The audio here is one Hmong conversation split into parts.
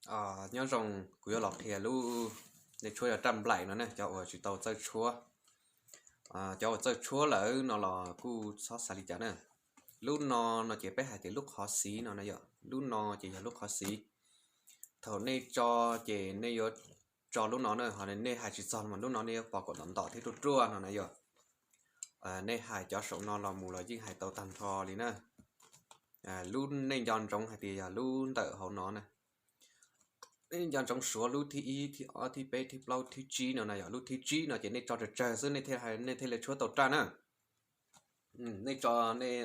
Nyob zoo, kuv yuav los qhia lub, nej tshuab yog raj nplaim no ne, cov uas tsis tau txawj tshuab. Cov uas txawj tshuab lawm no los kuj txhob xav li cas na. Lub no no ces peb hais tias lub qhov xis no na yom, lub no ces yog lub qhov xis. Thaum nej tso ces nej yuav tso lub no na, ho nej hais tsis txog mas lub no nej yuav pom kom ntom ntom thiab ruaj ruaj no na yom. Nej hais cov saum no los mus los yeej hais tau tag nrho li na. Lub nej nco ntsoov hais tias yog lub ntawm hauv no na. Nej nco ntsoov suav lub thib ib, thib ob, thib peb, thib plaub, thib tsib no na yom. Lub thib tsib no ces nej tso tsawg tsawg xwb nej thiaj li tshuab tau raj na. Nej tso, nej,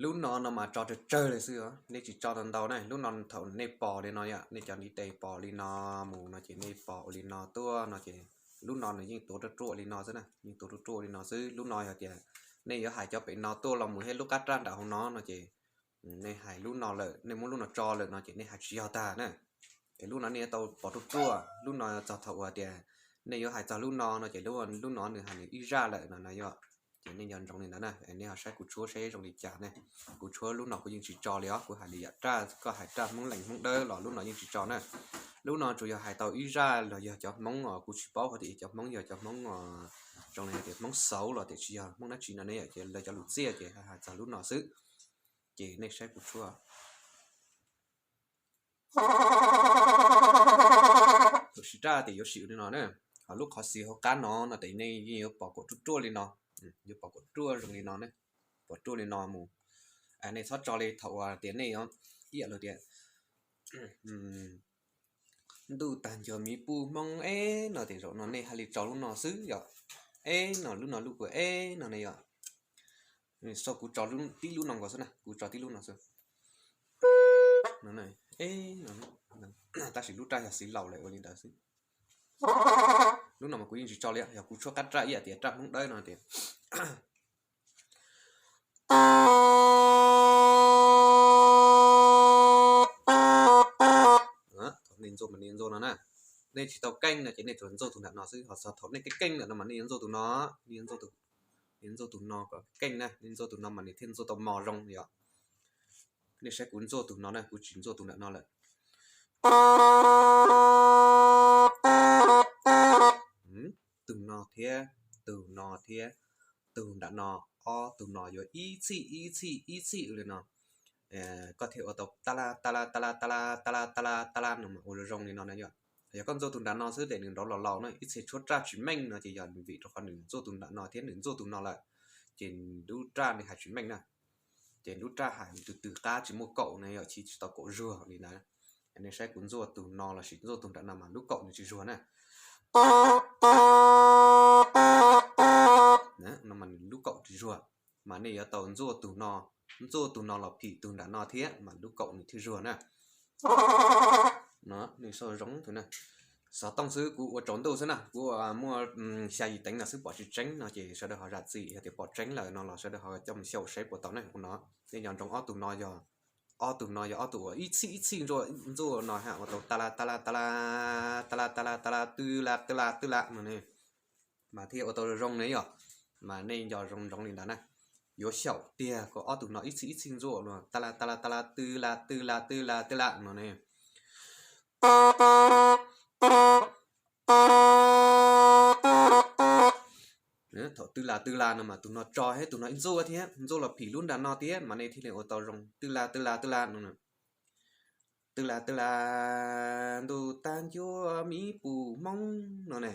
lub no no mas tso tsawg tsawg li xwb, nej tsis tso tau ntau na. Lub no thaum nej pos li no yom, nej cov ntiv tes pos li no mus no ces nej pos ua li no tuaj no ces lub no nws yeej tuav ruaj ruaj li no xwb na, yeej tuav ruaj ruaj li no xwb. Lub no yog tias nej yuav hais cov pem no tuaj los mus thiab lub qab raj nram hauv no no ces nej hais lub no lawm, nej muab lub no tso lawm no ces nej hais tsis yog tag na. Es lub no nej yuav tau pos ruaj ruaj, lub no txog thaum uas tias nej yuav hais txog lub no no ces lub no nws hais nws ib zaj lawm no na yom. Ces nej nco ntsoov li ntawd na, nej ho saib kuv tshuab saib zoo li cas ne. Kuv tshuab lub no kuv yeej tsis tso li os, kuv hais li yam raj, koj hais raj Hmoob Lees Hmoob Dawb los lub no yeej tsis tso na. Lub no tsuas yog hais tau ib zaj los yog cov Hmoob os, kuv tsis paub hais tias cov Hmoob yog cov Hmoob, zoo li hais tias Hmoob Xauv los tiam sis yog Hmoob dab tsi no ne yom, ces lawv cov lus txiaj ces hais txog lub no xwb. Ces nej saib kuv tshuab. Thaum siv raj ces yuav siv li no na, ho lub qhov xis hauv qab no no ces nej yeej yuav pom kom ruaj ruaj li no, yuav pom kom ruaj zoo li no na, pom ruaj li no mus. Nej txhob tso li thaum uas tias nej yuav ib yam li tias ntuj tag ncuag miv puj Hmoob eb no ces zaum no nej hais li tso lub no xwb yom. Eb no, lub no lub kua eb no ne yom. Xauj kuv tso tib lub no nkaus xwb na, kuv tso tib lub no xwb. Tab sis lub raj yog xis laus lawm ua li ntawd xwb. Lub no mas kuv yeej tsis tso li, yog kuv tshuab qab raj ib yam tias raj Hmoob Dawb no tias thaum nej ntxuaj mas nej ntxuaj no na, nej tsis tau keej no ces nej tsuas ntxuaj tus nram no xwb, ho txog thaum nej keej keej lawm no mas nej yuav ntxuaj tus no, nej yuav ntxuaj tus no kom keej na, nej ntxuaj tus no mas nws thiaj ntxuaj tau mos zoo yom. Nej saib kuv ntxuaj tus no na, kuv tsis ntxuaj tus nram no lawm. Tus no thiab, tus no thiab, tus nram no, ob tug no yuav ib txhij ib txhij ib txhij li no. Koj thiaj ua tau ta la ta la ta la ta la ta la ta la ta la no mas ua zoo zoo li no na yom. Yog koj ntxuaj tus nram no xwb ces nws nrov laus laus na, ib txhia tshuab raj tsis meej no ces yog vim rau qhov nws ntxuaj tus nram no thiab nws ntxuaj tus no lawm, ces lub raj nws hais tsis meej na. Ces lub raj hais tus twg qab tsis muaj kaum na yom, tsis tau kaum zuag li ntawd. Nej saib kuv ntxuaj tus no lossis ntxuaj tus nram no mas lub kaum nws tsis zuag na. No mas nws lub kaum tsis zuag, mas nej yuav tau ntxuaj tus no, ntxuaj tus no los phim tus nram no thiab mas lub kaum nws thiaj zuag na. No nej saib zoo tus na, xov tooj xwb, kuv ua tsaus ntuj xwb na, kuv muaj xya yim teev no xwb pom tsis tseeb no ces sawv daws ho zam txim, yog tias pom tseeb lawm no los sawv daws ho coj mus xyaum saib puas tau na. Ua no nej nco ntsoov ob tug no yog, ob tug no yog ob tug uas ib txhij ib txhij ntxuaj no ha, ua tau ta la ta la ta la ta la ta la ta la tw la tw la tw la no ne, mas thiaj ua tau zoo ne yom. Mas nej nco zoo ntsoov li ntawd na, yuav xyaum tiag kom ob tug no ib txhij ib txhij ntxuaj no, ta la ta la ta la tw la tw la tw la tw la no ne. Thaum tw la tw la no mas tus no tso thiab tus no ib ntxuaj thiab, ntxuaj los phim lub nram no thiab mas nej thiaj li ua tau zoo, tw la tw la tw la no. Tw la tw la, ntuj tag ncuab miv puj Hmoob no ne.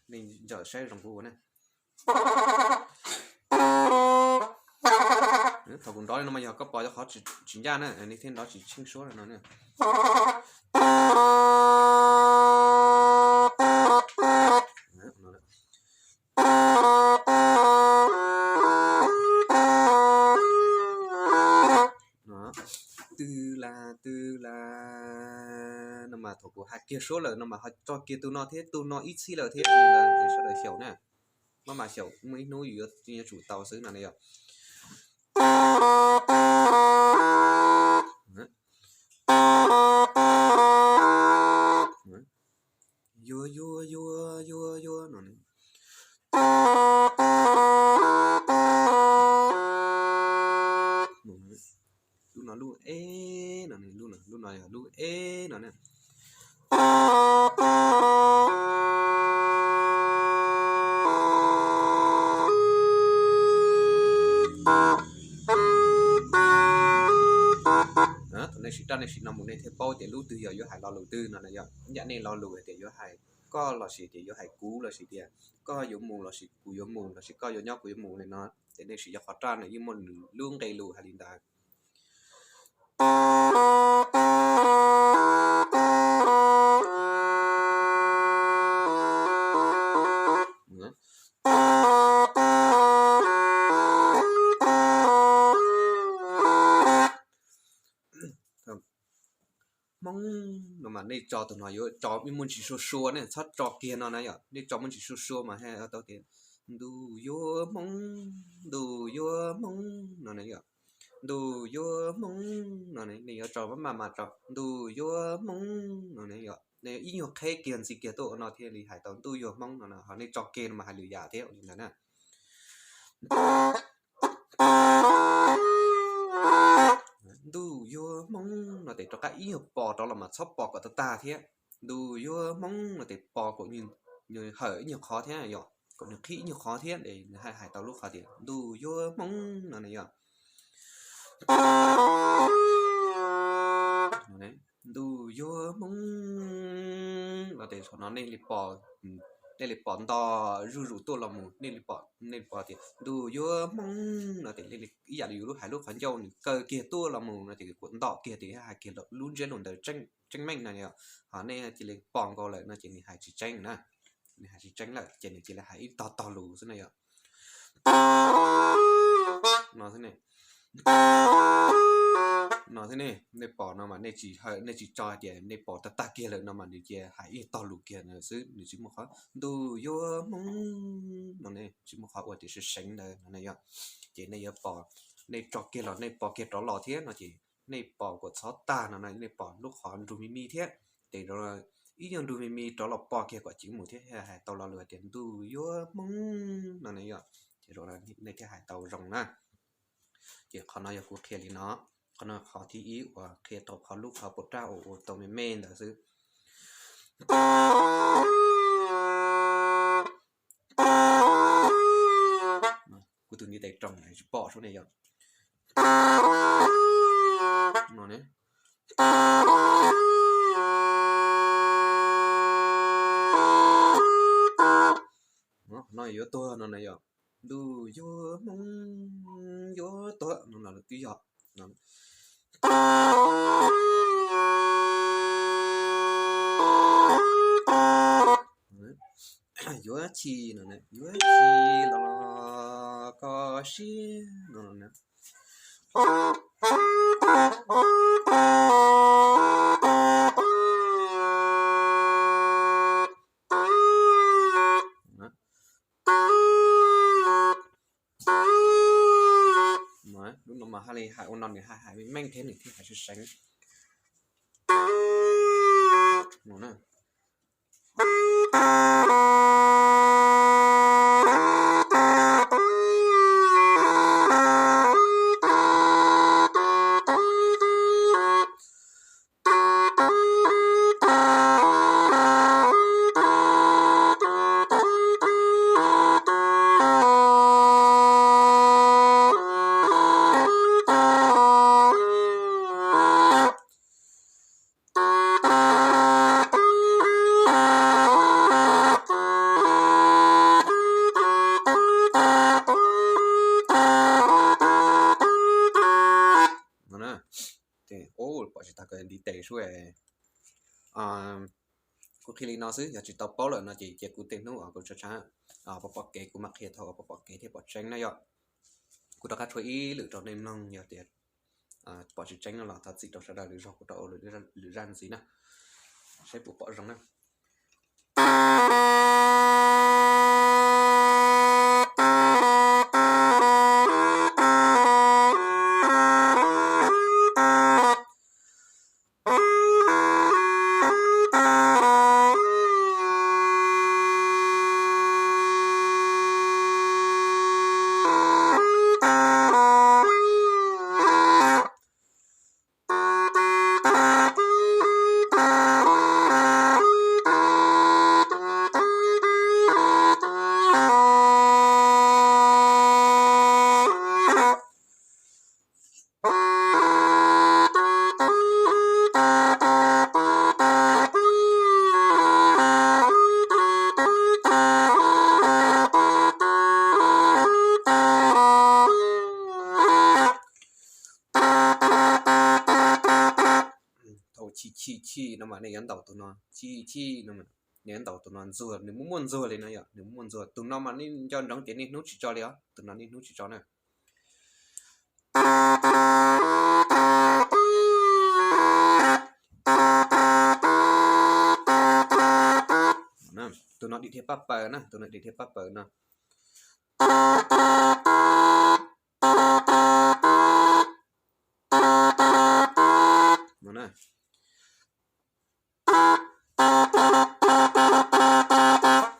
Nej nco saib zoo kuv ua na. Thaum kuv nrov li no mas yog koj pom cov qhov tsis ncaj na, nej thiaj nrov tsis tsheej suab no na. Tw la tw la no mas thaum kuv hais kiag suab lawm no mas ho tso kiag tus no thiab tus no ib txhij lawm thiab, sawv daws xyaum na. Maj mam xyaum, muaj ib hnub yus yuav tsum tau xwb no ne yom. Yuav yuav yuav yuav yuav no. Lub no lub e no, lub no Lub e no na. Thaum nej sim raj nej sim no mus nej thiaj paub tias lub twg yog yuav hais lo lus twg no na yom. Ib yam nej lo lus hais tias yuav hais koj los sis tias yuav hais kuv los sis tias koj yuav mus los sis kuv yuav mus los sis koj yuav nyob kuv yuav mus li no, ces nej sim yog qhov raj nws yeej muaj nws lub nqe lus hais li ntawd. Hmoob no mas nej tso tus no yuav tso muaj ntsis sua sua ne, txhob tso kiag no na yom. Nej tso muaj ntsis sua sua mas hais tau tias ntuj yuav hmoob, ntuj yuav hmoob no na yom. Ntuj yuav hmoob no nej yuav tso maj mam mas tso ntuj yuav hmoob no ne yom. Nej ib nyuag qheb kiag ntxiv kiag tuaj ua no thiaj li hais tau ntuj yuav hmoob no na. Ho nej tso kiag no mas hais lwm yam thiab ua li ntawd na. Ntuj yuav hmoob no ces rov qab ib nyuag pos rov los mas txhob pos kom tag tag thiab. Ntuj yuav hmoob no ces pos kom nws hawm ib nyuag qhov thiab yom, kom nws qhib ib nyuag qhov thiab es nws haj hais tau lub qhov tias ntuj yuav hmoob no ne yom. Ntuj yuav hmoob no ces thaum no nej li pos, nej li pos nto zuj zus tuaj los mus, nej li pos, nej li pos tias ntuj yuav hmoob no ces ib yam li yus lub hais lub qhov ncauj nws kaw kiag tuaj los mus no ces kuv nto kiag tias hais kiag lub ntsiab lus ntawd tseeb meej no yom. Ho nej cia li pos nkaus lawm no ces nws hais tsis tseeb na. Nws hais tsis tseeb lawm ces nws cia li hais ib tog tog lus xwb na yom. No xwb ne. No xwb ne, nej pom no mas nej tsis hawm, nej tsis tso hais tias nej pom tag tag kiag lawm no mas nws cia hais ib tog lus kiag xwb, nws tsis muaj qhov ntuj yuav hmoob no ne, tsis muaj qhov ua tias seev seev ntawd no ne yom. Ces nej yuav pom, nej tso kiag los nej pos kiag rov los thiab no ces nej pos kom txhob tag no na, nej pos lub qhov nrug me me thiab. Ces ib nyuag nrug me me rov los pos kiag kom ceev mus thiab hais tau lo lus hais tias ntuj yuav hmoob no ne yom. Ces nej thiaj hais tau zoo na. Ces qhov no yog kuv qhia li no, qhov no qhov thib ib uas qhia tau qhov lub qhov puas raj uas ua tau me me ntawd xwb. Kuv tus ntiv tes roos tsis pom sub ne yom. No ne. No yuav tuag no na yom. Ntuj yuav hmoob yuav tuag no no twb yog. Yuav chim no, yuav chim los koj siab no. Lub no mas haj li hais ua no nws haj hais meej meej thiab nws thiaj hais seev seev. Ces pom tsis tag ntiv tes sub. Kuv qhia li no xwb, yog tsis tau paub lawm no ces cia kuv tej hnub uas kuv tshaib tshaib pom pom kev kuv mam qhia thaum uas pom pom kev thiab pom tseeb na yom. Kuv rov qab tshuab ib lwm rau nej mloog, yog tias pom tsis tseeb no los thov txim rau sawv daws, lwm zaug kuv rov ua lwm zaj ntxiv na, saib puas pom zoo na. Chim chim chim no mas nej yuav ntaus tus no, chim chim no, nej yuav ntaus tus no ntxuag, nws muaj muaj ntxuag li no yom, nws muaj muaj ntxuag. Tus no mas nej nco ntsoov tias niaj hnub tsis tso li os, tus no niaj hnub tsis tso na. Tus no dim dhia paj paws na, tus no dim dhia paj paws no.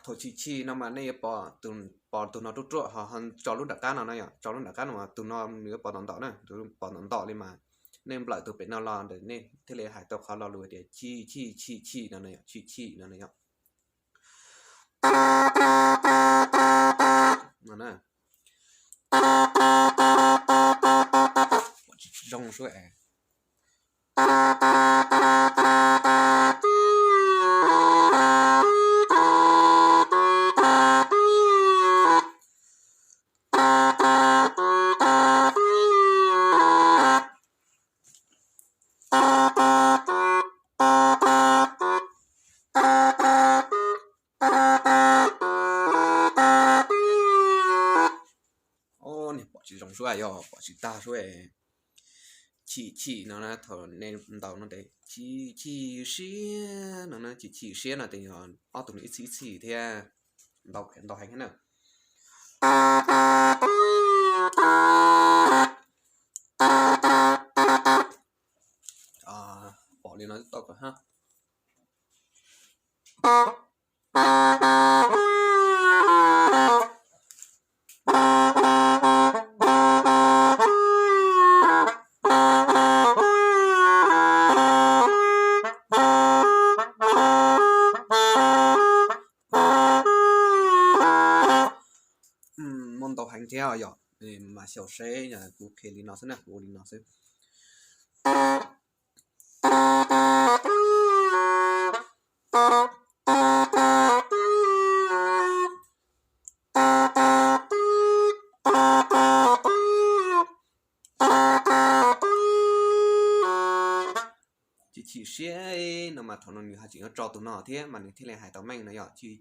Thaum chim chim no mas nej yuav pom tus no ruaj ruaj, ho tso lub nram qab no na yom, tso lub nram qab no, tus no nws yuav pom ntom ntom na, pom ntom ntom li mas nej nplawm tus pem no los ntawm nej thiaj li hais tau qhov lo lus tias chim chim chim chim no, chim chim no yom. Pom tsis zoo sub. Niag pom tsis zoo sub, yog pom tsis tag sub. Chim chim no na, thaum nej ntaus no tes chim chim siab no na, chim chim siab no tes yog ob tug no ib txhis ib txhis thiab, ntaus heev na. Pom li no tau kom hab. Muaj ntau heev thiab yom, mas xyaum seb, kuv qhia li no xwb na, kuv ua li no xwb. Chim chim siab no mas thaum no nws haj tseem yuav tso tus no thiab mas nws thiaj li hais tau meej no yom. Chim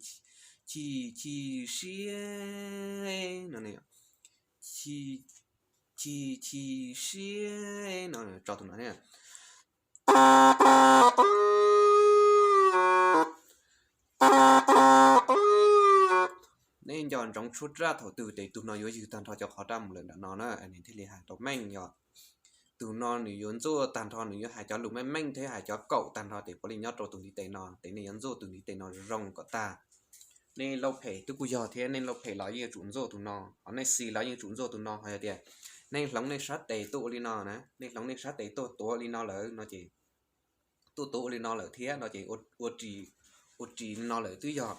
chim siab no, chim chim siab no tso tus no thiab. Nej nco ntsoov tshuab raj thaum twg ces tus no yuav ywg tag nrho cov qhov raj mus lawm nram no na, nws thiaj li hais tau meej yom. Tus no nws yuav ntxuaj tag nrho, nws yuav hais cov lus meej meej thiab hais cov kaum tag nrho ces puav leej nyob rau tus ntiv tes no, ces nej yuav ntxuaj tus ntiv tes no zoo kom tag. Nej lauj phem twb kuj yog thiab, nej lauj phem los yeej yuav tsum ntxuaj tus no, ho nej xis los yeej tsum ntxuaj tus no, ho yog tias nej hloov nej sab tes tuaj ua li no na, nej hloov nej sab tes tuaj tuav li no lawm no ces, tuaj tuav ua li no lawm thiab no ces ua ris, ua ris no lawm twb yog,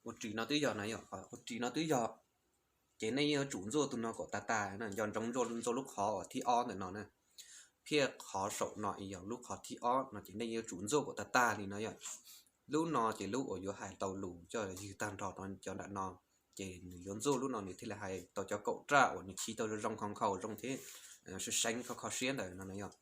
ua ris no twb yog na, ua ris no twb yog. Ces nej yeej yuav tsum ntxuaj tus no kom tag tag, nco ntsoov ntxuaj lub qhov uas thib ob ntawm no na, thiab qhov saum no yog lub qhov thib ob no ces nej yeej yuav tsum ntxuaj kom tag tag li no yom. Lub no ces lub uas yuav hais tau lus coj ywg tag nrho cov nram no, ces nws yuav ntxuaj lub no nws thiaj li hais tau cov kaum raj uas nws chiv tau zoo zoo nkhaus nkhaus zoo thiab seev seev kho kho siab ntawm no na yom.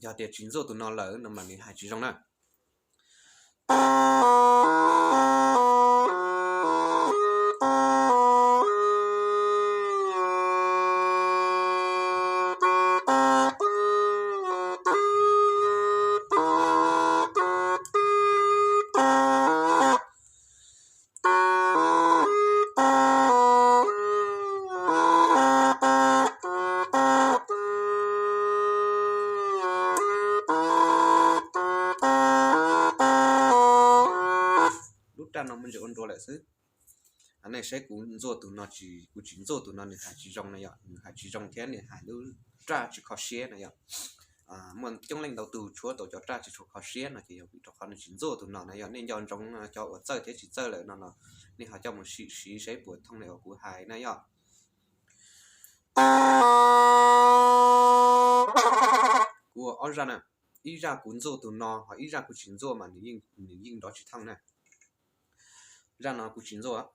Yog tias tsis ntxuaj tus no lawm no mas nws hais tsis zoo na. Lub raj no muaj ntsis ua nrua lawm xwb. Nej saib kuv ntxuaj tus no tsis, kuv tsis ntxuaj tus no nws hais tsis zoo na yom, nws hais tsis zoo thiab nws hais lub raj tsis kho siab na yom. muaj coob leej ntau tug tshuab tau cov raj tsis tshua kho siab no ces yog vim rau qhov nws tsis ntxuaj tus no na yom. Nej nco ntsoov cov uas txawj thiab tsis txawj lawm no no, nej ho coj mus sim siv saib puas thooj li uas kuv hais na yom. Kuv ua ob zaj na, ib zaj kuv ntxuaj tus no, ho ib zaj kuv tsis ntxuaj mas nws yeej nrov tsis thooj na. Zaj no kuv tsis ntxuaj.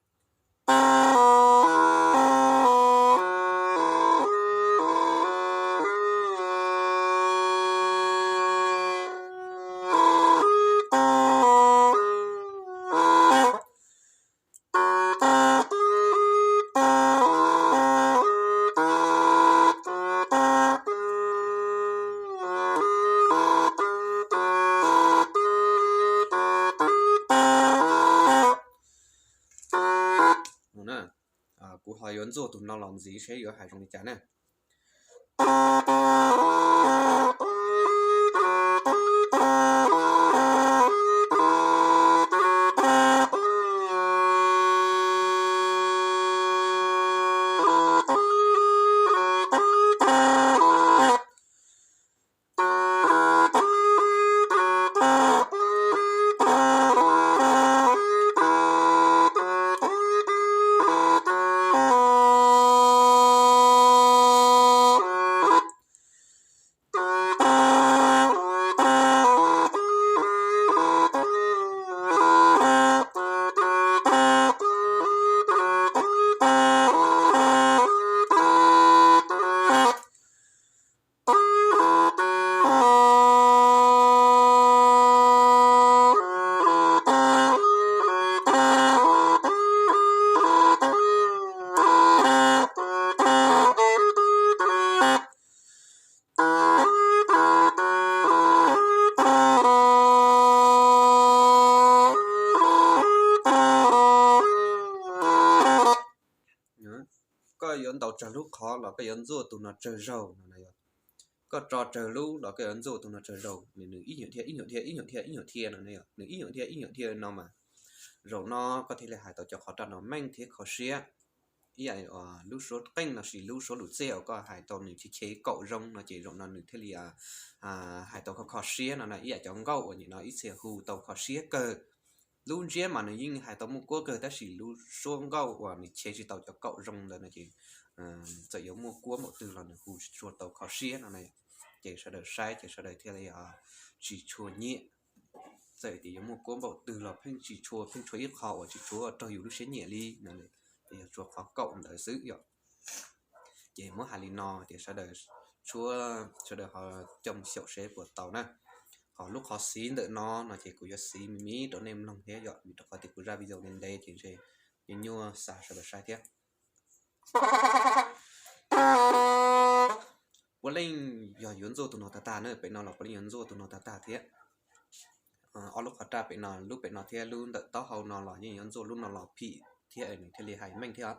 Kuv ho yuav ntxuaj tus no los ntxiv seb yuav hais zoo li cas na. Koj yuav ntaus tsawg lub qhov los koj yuav ntxuaj tus no tsawg zaug no na yom. Koj tso tsawg lub los koj yuav ntxuaj tus no tsawg zaug, nws ib nyuag dhia ib nyuag dhia ib nyuag dhia ib nyuag dhia no na yom. Nws ib nyuag dhia ib nyuag dhia no mas zaum no koj thiaj li hais tau cov qhov raj no meej thiab kho siab. Ib yam lub suab qeej los sis lub suab lus txiaj uas koj hais tau nws chev chev kaum zoo no ces zaum no nws thiaj li hais tau kho kho siab no na. Ib yam cov nkauj uas nim no ib txhia hu tau kho siab kawg. Lub ntsiab mas nws yeej hais tau muaj kuab kawg tab sis lub suab nkauj uas nws chev tsis tau cov kaum zoo ntawd no ces txawm yuav muaj kuab npaum twg los nws hu tsis tshua tau kho siab no na. Ces sawv daws saib ces sawv daws thiaj li tsis tshua nyiam. Txawm tias yuav muaj kuab npaum twg los pheej tsis tshua, pheej tshuav ib qho uas tsis tshua raug yus lub siab nyiam li no, ces yog tshuav qhov kaum ntawd xwb yom. Ces muab hais li no ces sawv daws tshuab, sawv daws ho coj mus xyaum seb puas tau na. Ho lub qhov xiv ntawm no no ces kuv yuav xiv me me rau nej mloog thiab yom, vim rau qhov tias kuv zaj video ntev ntev ces ntshe nyuaj nyuaj xa sawv daws saib thiab. Puav leej yog yuav ntxuaj tus no tag tag na, pem no los puav leej yuav ntxuaj tus no tag tag thiab. Ob lub qhov raj pem no, lub pem no thiab lub ntawm taub hau no los yeej yuav ntxuaj lub no los phim thiab nws thiaj li hais meej thiab.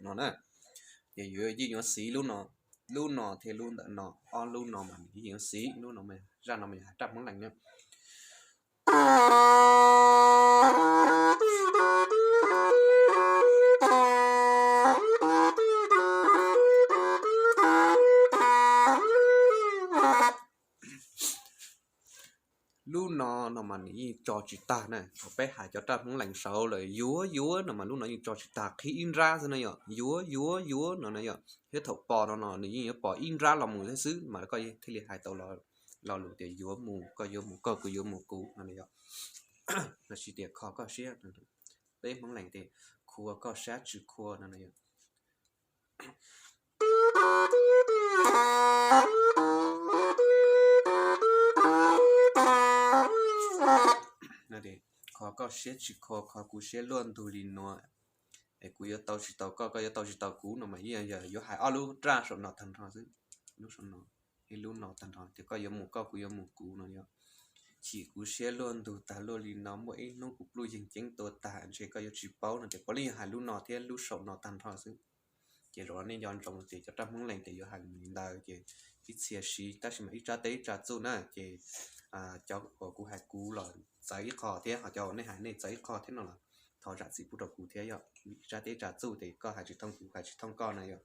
No na, ces yuav yeej yuav xiv lub no, lub no thiab lub ntawm no, ob lub no mas nws yeej yuav xiv lub no, zaj no mas yog hais raj Hmoob Lees na. Lub no no mas nws yeej tso tsis tag na, thaum peb hais cov raj Hmoob Lees saud lawm yuav yuav no mas lub no yeej tso tsis tag, qhib ib nrab xwb na yom, yuav yuav yuav no na yom. Thiab thaum pos no no nws yeej yuav pos ib nrab los mus thiab xwb mas koj thiaj li hais tau lo lus tias yuav mus, koj yuav mus koj, kuv yuav mus kuv no na yom. Lossis tias kho koj siab, peb Hmoob Lees tias khua koj sab tsis khua no na yom. Kho koj siab tsis khua, kho kuv siab luaj ntug li nuav. es kuv yuav tau tsis tau koj, koj yuav tau tsis tau kuv no mas yeej yog yuav hais ob lub raj saum no tag nrho xwb. Lub saum no, ib lub no tag nrho tias koj yuav mus koj, kuv yuav mus kuv no yog. Chim kuv siab luaj ntug tag luaj li no, muaj ib hnub kuv pluj yeeg ceeb tua tag ntshe koj yuav tsis paub no ces puav leej yog hais lub no thiab lub saum no tag nrho xwb. Ces zaum no nej nco ntsoov tias cov raj Hmoob Lees ces yuav hais li ntawd ces ib txhia siv, tab sis mas ib tsab teb ib tsab txuj na ces cov uas kuv hais kuv los txawv ib qho thiab, ho cov uas nej hais nej txawv ib qho thiab no los thov zam txim pub rau kuv thiab yom. Ib tsab teb ib tsab txuj ces koj hais tsis thooj kuv, kuv hais tsis thooj koj na yom.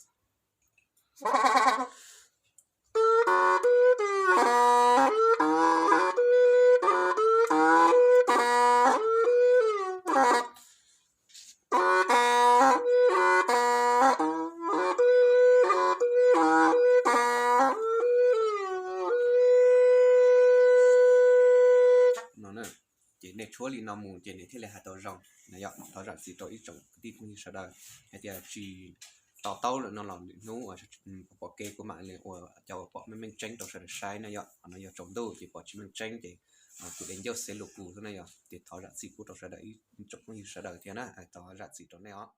No ces nej tshuab li no mus ces nws thiaj li hais tau zoo na yom. Thov zam txim rau ib tsoom kwv tij phooj ywg sawv daws hais tias tsis to taub lawm no los lwm hnub pom kev kuv mam li ua cov uas pom meej meej tseeb rau sawv daws saib na yom. Qhov no yog tsaus ntuj ces pom tsis meej tseeb ces kuv de ncauj xev lus pus xwb na yom. Ces thov zam txim pub rau sawv daws ib tsoom phooj ywg sawv daws thiab na, thov zam txim rau nej os.